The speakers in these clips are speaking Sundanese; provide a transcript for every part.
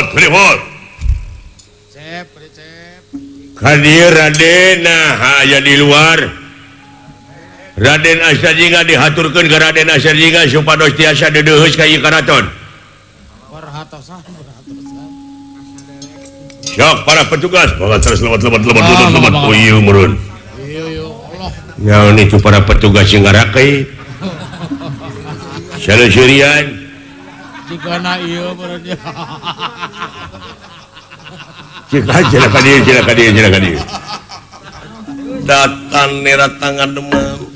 Hot, hot. Cep, cep. Ka dieu Raden nah aya di luar. Raden Astra Jingga dihaturkeun ka Raden Astra Jingga supados tiasa deudeuheus ka ieu karaton. Sok para petugas bawa terus lewat lewat lewat lewat lewat. Oh ieu meureun. Nyaon itu para petugas yang ngarakai. Saleuserian. Jigana ieu meureun. Silakan dia, silakan dia, silakan dia. Datang neratangan demam.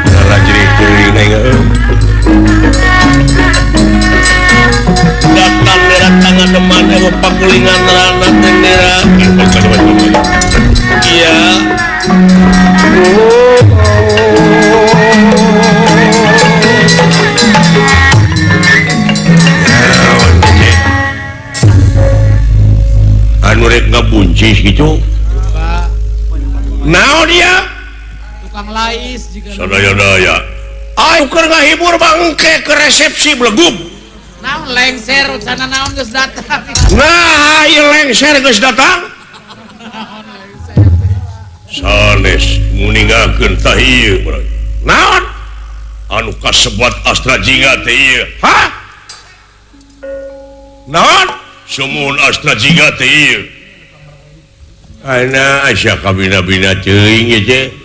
Salah jerih teuing aing heuh. Datang neratangan demam eueuh pakulingan rana teh nera. Iya. Anu rek ngabuncis gitu. Naon dia? Tukang lais juga. Sadaya-daya. Ayo keur ngahibur bangke ke resepsi belegub. Naon lengser sana naon geus datang. Nah, ieu lengser geus datang. Sanes nguningakeun tah ieu. Naon? Anu kasebat Astra Jingga teh ieu. Hah? Naon? Sumun Astra Jingga teh ieu. Ana asa kabina-bina teuing ieu teh.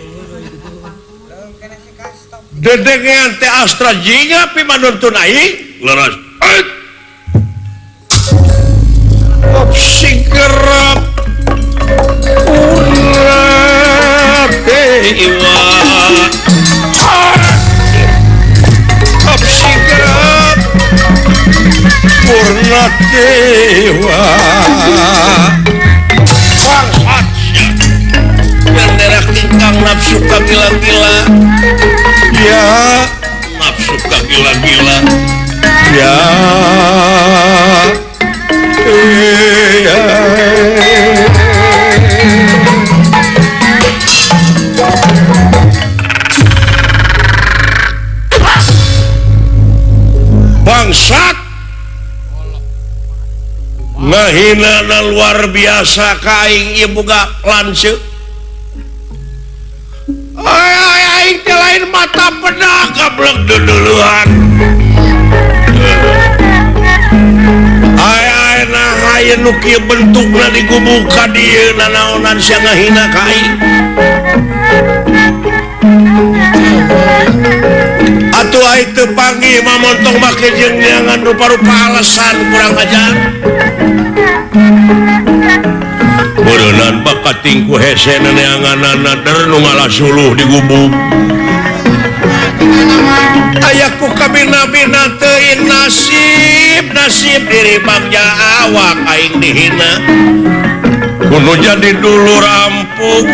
Dedengean teh Astra Jingga pimanuntun aing leres. Opsi kerap urat dewa. Opsi kerap purna dewa. Bangsat sia. Yang tingkang nafsu kagila-gila. Ya, nafsu kagila-gila. Ya. Ya. Bangsat ngahina luar biasa ka aing ieu boga lanceuk. Ay aing teh lain mata pedah gablek dululuan. Ay ay nah aya nu kieu bentukna digubuk ka dieu nanaonan sia ngahina ka aing. Atuh aing teu panggih mah montong make jeung neangan rupa-rupa alasan kurang ajar. Meureunnan bakating ku hese neanganana der nu ngalasuluh di gubuk. Aya ku kabina-bina teuing nasib nasib diri bagja awak aing dihina. Kudu jadi dulur ampun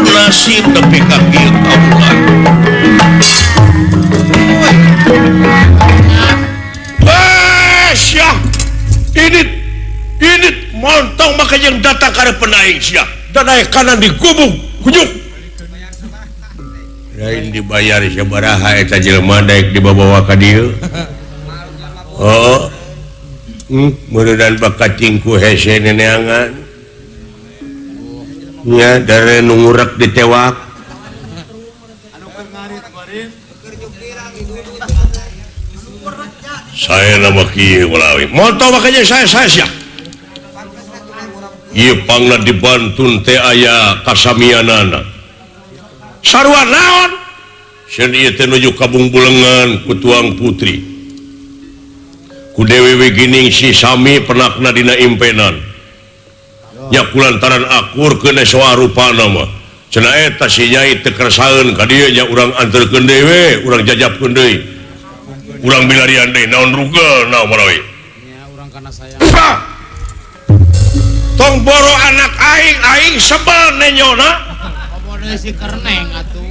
nasib tepi ka kieu kaulan. Syah ini montong maka yang datang karena penaing syah dan naik kanan digubuk kujuk lain dibayar sabaraha eta jelema daek dibawa ka dieu. Oh, meureunnan bakating ku hese neneangan nya dare nu ngurek ditewak. Saya nama kieu walawi montong makanya saya sia. Ieu pangna dibantun teh aya kasamianana. Sarua naon? Sieun ieu teh nuju ka bungbulengan ku tuang putri. Ku Dewi Wigining si sami penakna dina impenan. Nya kulantaran akur keun soa rupana mah. Cenah eta si nyai teu kersaeun ka dieu nya urang anterkeun deui we, urang jajabkeun deui. Urang bilarian deui naon rugel naon marawi. Nya urang kana sayang. Tong boro anak aing aing sebel nenyona. Komo deui si kerneng atuh.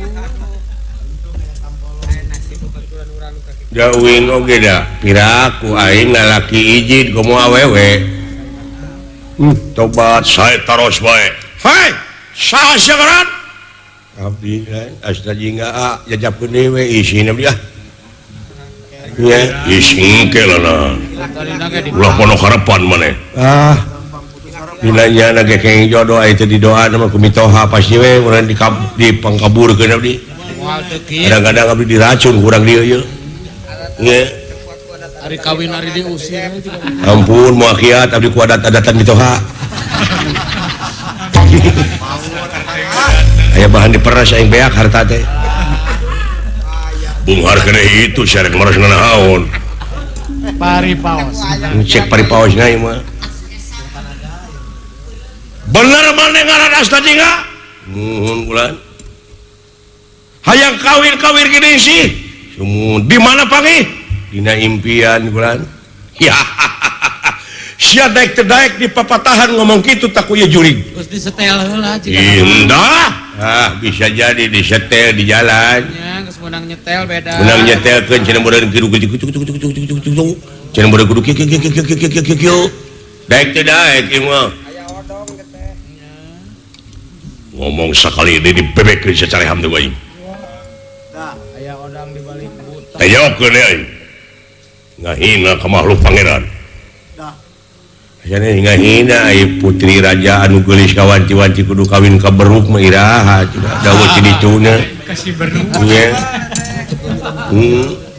Da uing oge da piraku aing lalaki izin komo awewe. Tobat saya taros bae. Hai, saha sia ngaran? Abdi Astra Jingga jajabkeun deui we isina abdi ah. Nya geus engke lah. Ulah pono harapan maneh. Ah. Dina nyana ge kenging jodoh aya teh didoa mah ku mitoha pasti we urang dipangkaburkeun abdi. Kadang-kadang abdi diracun kurang dieu ieu. Nya. Ari kawin ari diusir. Ampun muakiat abdi ku adat-adatan mitoha. Aya bahan diperas aing beak harta teh. Bunghar keneh itu syarek maros nanaon. Pari paos. Cek pari paos na ieu mah. Bener maneh ngaran Asta Jingga? Nuhun bulan. Hayang kawin-kawin gini sih. Sumun di mana panggih? Dina impian bulan. Ya. Sia daek teu daek di papatahan ngomong kitu tak ku ieu jurig. Geus disetel heula jika. Indah. Ah, bisa jadi disetel di jalan. Nya geus meunang nyetel beda. Meunang nyetelkeun cenah meureun kitu kitu kitu kitu kitu kitu. Cenah meureun kudu kieu kieu kieu kieu kieu kieu. Daek teu daek ieu mah. Ngomong sakali ini dibebekeun sacareham teh aing. Tah, aya odang di balik buta. Tayokeun aing. Ngahina ka makhluk pangeran. Dah. Aya ngahina ai putri raja anu geulis kawanti-wanti kudu kawin ka beruk mah iraha cenah daweuh ci dituna. Kasih beruk. Nya.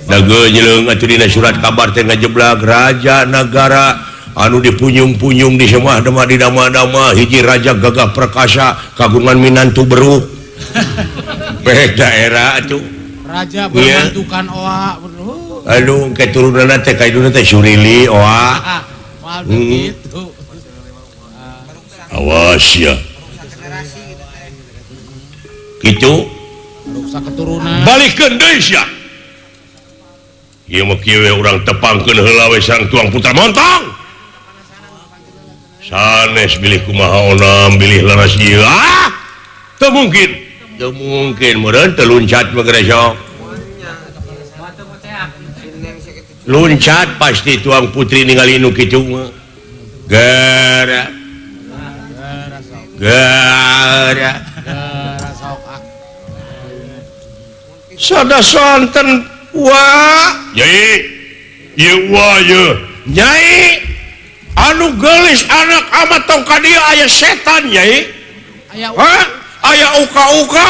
Da geujeung atuh dina surat kabar teh ngajeblag raja nagara anu dipunyung-punyung di semah demah di dama-dama hiji raja gagah perkasa kagungan minantu beruk. Beh daerah atuh raja bermantukan oa. Aduh keturunanna teh kaiduna teh surili oa. Gitu. Awas ya. Kitu ruksak keturunan. Balikeun deui sia. Ieu mah kieu we urang tepangkeun heula we sareng tuang putra montong. Sanes bilih kumaha onam bilih laras ieu. Ah! Teu mungkin. Teu mungkin meureun teu luncat mah geura sok. Luncat pasti tuang putri ningali nu kitu mah. Geura. Geura. Sada sonten wa. Nyai. Ieu wa ieu. Nyai. Anu geulis anak amat tong ka dieu aya setan nyai. Aya aya uka-uka.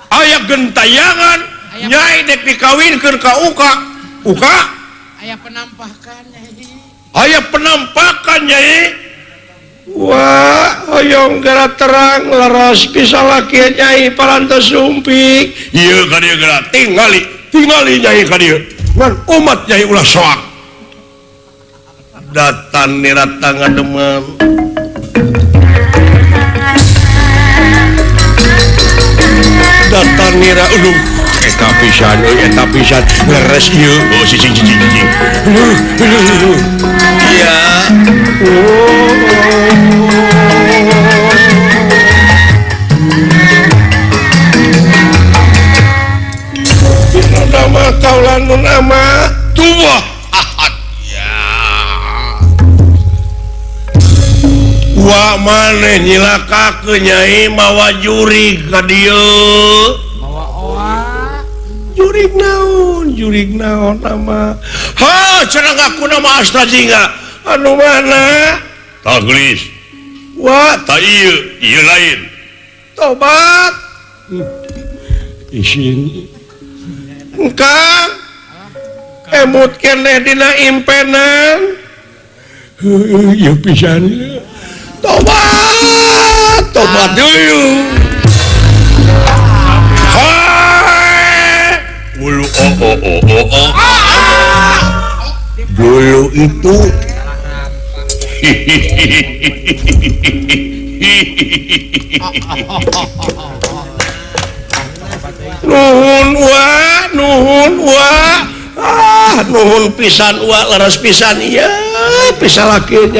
Aya gentayangan. Nyai dek dikawinkeun ka uka. Uka aya penampakan nyai. Aya penampakan nyai. Wah, hoyong geura terang leres pisalaki nyai parantos sumpik. Ieu ka dieu geura tingali, tingali nyai ka dieu. Ngan umat nyai ulah soak. Datan nirata ngademam. Datan nira aduh eta pisan euy eta pisan leres ieu. Oh cicing cicing cicing. Aduh. Iya. Oh. Nama kaulan nun ama tubuh. Wa maneh nyilakakeun nyai mawa jurig ka dieu. Mawa oa. Jurig naon? Jurig naon nama? Ha, cenah ngaku nama Asta Jingga. Anu mana? Tah geulis. Wa, tah ieu, ieu lain. Tobat. Isin. Engkang. Emut keneh dina impenan. Heueuh, ieu pisan. Tobat, tobat dulu. Hai, bulu oh oh oh oh oh. Dulu itu. Nuhun wa, nuhun wa, ah nuhun pisan wa, leres pisan iya, pisalaki.